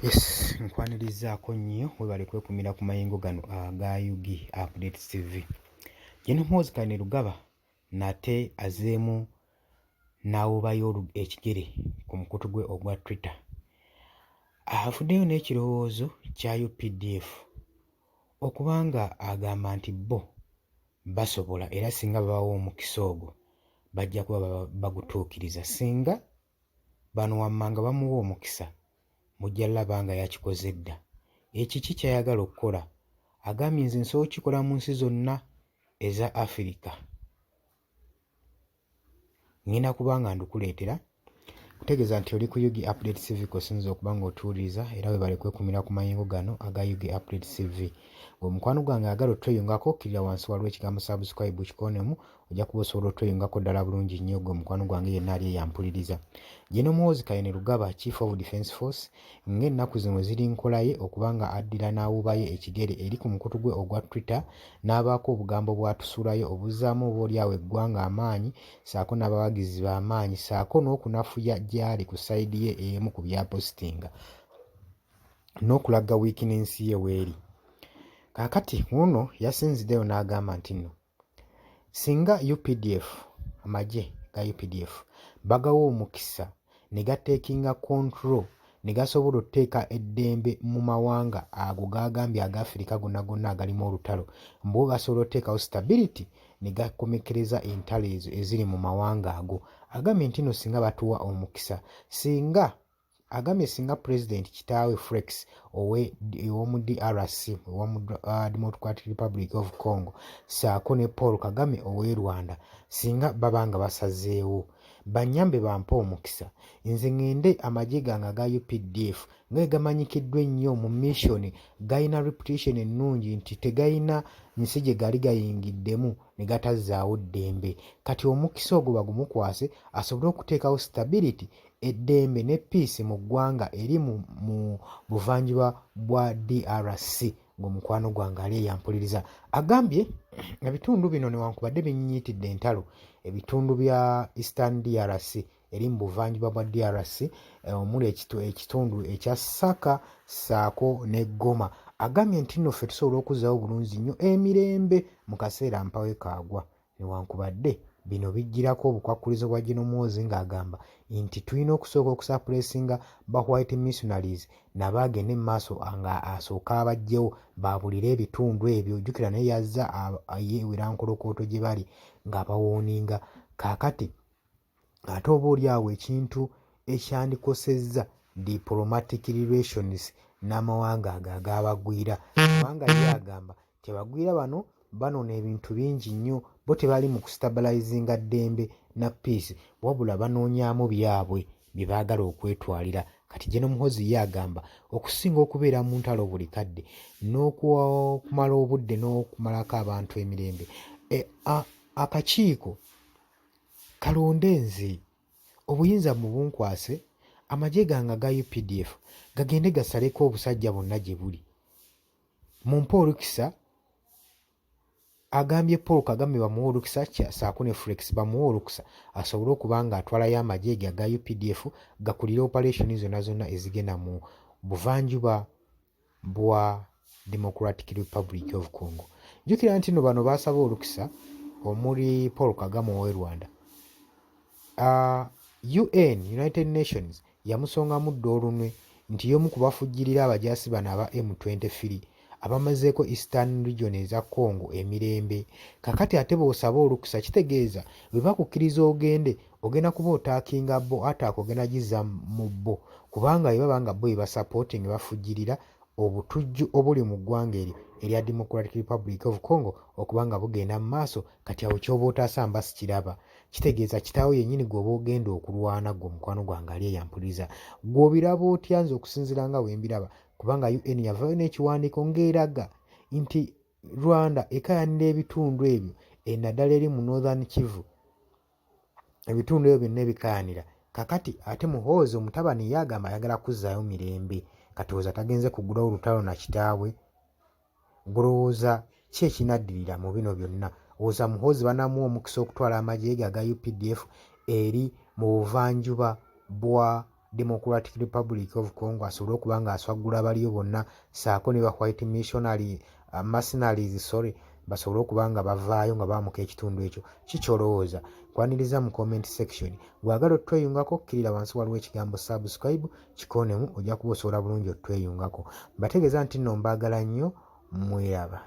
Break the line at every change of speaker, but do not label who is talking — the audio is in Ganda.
Yes, nkwanirizaako nnyo, webale kwekumira ku mayengo gano aga UG Updates TV. Gen Muhoozi Kainerugaba nate azeemu n'awubayo ekigere ku mukutu gwe ogwa Twitter. Avuddeyo n'ekirowoozo kya UPDF okuba nga agamba nti bo basobola era singa babawa omukisa ogwo bajja kuba bagutuukiriza. Singa Bano wammanga bamuwa omukisa mujja laba nga yakikoze dda. Ekiki kyayagala okukola? Agambye nze nsobola okukikola mu nsi zonna eza Afirika. Ngenda kuba nga ndukuleetera kutegeeza nti oli ku UG Update TV kw'osinza okuba ng'otuwuliriza era webale kwekumira ku mayengo gano aga UG Update TV. Ng'omukwano gwange ayagala otweyungako kkirira wansi waliwo ekigambo subscribe kikoonemu ojja kuba osobola otweyungako ddala bulungi nnyo gwe mukwano gwange yenna ali eyampuliriza. Gen Muhoozi Kainerugaba, Chief of Defence Force, ng'ennaku zino ziri nkola ye okuba nga addira n'awuubayo ekigere eri ku mukutu gwe ogwa Twitter n'abaako obugambo bw'atusuulayo obuzzaamu oba oli awo eggwanga amaanyi ssaako n'abawagizi be amaanyi ssaako n'okunafuya gy'ali ku sayidi ye emu ku by'apositinga n'okulaga wiikinensi ye w'eri. Kaakati wuuno yasinziddeyo n'agamba nti nno Singa updf, amagye ga updf bagawa omukisa ne gateekinga control ne gasobola otuteeka eddembe mu mawanga ago g'agambye aga Afirika gonna gonna agalimu olutalo, mbu gasobola otuteekawo stability ne gakomekkereza entalo ezo eziri mu mawanga ago. Agambye nti no singa batuwa omukisa, singa Agambye singa pulezidenti kitaawe Frex owe ow'omu DRC ow'omu Democratic Republic of Congo ssaako ne Paul Kagame ow'e Rwanda singa baba nga basazeewo bannyambe bampe omukisa nze ng'ende amagye gange aga UPDF nga bwe gamanyikiddwa ennyo mu mission galina reputation ennungi nti tegalina nsi gye gali gayingiddemu ne gatazzaawo ddembe kati omukisa ogwo bagumukwase asobole okuteekawo stability eddembe ne peace mu ggwanga eri mu mu buvanjuba bwa DRC ng'omukwano gwange ali eyampuliriza agambye ebitundu bino newankubadde binyiitidde entalo ebitundu bya Eastern DRC eri mu buvanjuba bwa DRC eh, omuli ekitundu ekya Saka ssaako ne Goma agambye nti nno ffe tusobola okuzzaawo bulungi nnyo emirembe mu kaseera mpawe kaagwa. Newankubadde bino bijjirako obukwakkulizo bwa Gen Muhoozi ng'agamba nti tulina okusooka okusapulesinga ba White Missionaries nabo agende mu maaso nga asooke abaggyewo baabulire ebitundu ebyo jjukira naye yazza yeewera nkolokooto gye bali ng'abawooninga kaakati ate oba oli awo ekintu ekyandikosezza diplomatic relations n'amawanga ago ag'abagwira kubanga ye agamba nti abagwira bano banona ebintu bingi nnyo bo tebali mu kustabilizinga ddembe na peace wabula banoonyaamu byabwe bye baagala okwetwalira kati Gen Muhoozi ye agamba okusinga okubeera mu ntalo buli kadde n'okumala obudde n'okumalako abantu emirembe e, akakiiko Kalonde nze obuyinza mubunkwase amagye gange aga updf gagende gasaleko obusajja bwonna gye buli. Mumpe olukisa agambye Paul Kagame bamuwe olukisa saako ne Flex bamuwe olukisa asobole okuba nga atwalayo amagye ge aga updf gakulire operation zonna zonna ezigenda mu buvanjuba bwa Democratic Republic of Congo. Jjukira nti no bano baasaba olukisa omuli Paul Kagame ow'e Rwanda. UN, United Nations, yamusongamu dda olunwe nti y'omu ku bafujjirira abajaasi bano aba M23 abamazeeko Eastern Region eza Congo emirembe. Kakati ate bw'osaba olukusa kitegeeza bwe bakukkiriza ogende ogenda kuba otaakinga bo ataaka ogenda gizza mu bo kubanga bwe baba nga bo be basapootinga bafujjirira obutujju obuli mu ggwanga eryo erya Democratic Republic of Congo okuba nga bugenda mu maaso kati awo ky'oba otaasa mba sikiraba kitegeeza kitaawo yennyini gw'oba ogenda okulwana gwe omukwano gwange ali eyampuliriza gwe obiraba otya nze okusinziira nga bwe mbiraba kubanga UN yavaayo n'ekiwandiiko ng'eraga nti Rwanda ekayanira ebitundu ebyo naddala eri mu Northern Kivu ebitundu ebyo byonna ebikayanira kakati ate Muhoozi omutabani ye agamba ayagala kuzzaayo mirembe kati oza tagenze kugulawo lutalo na kitaabwe gulowooza ki ekinaddirira mu bino byonna oza Muhoozi banamuwa omukisa okutwala amagye ge aga UPDF eri mu buvanjuba bwa Democratic Republic of Congo asobole okuba nga aswaggula abaliyo bonna saako ne ba white missionary mercenaries sorry basobole okuba nga bavaayo nga baamuka ekitundu ekyo. Ki ky'olowooza? Nkwaniriza mu comment section. Gwagala otweyungako kkirira wansi waliwo ekigambo subscribe kikoonemu ojja kuba osobola bulungi otweyungako. Mbategeeza nti nno mbaagala nnyo mweraba.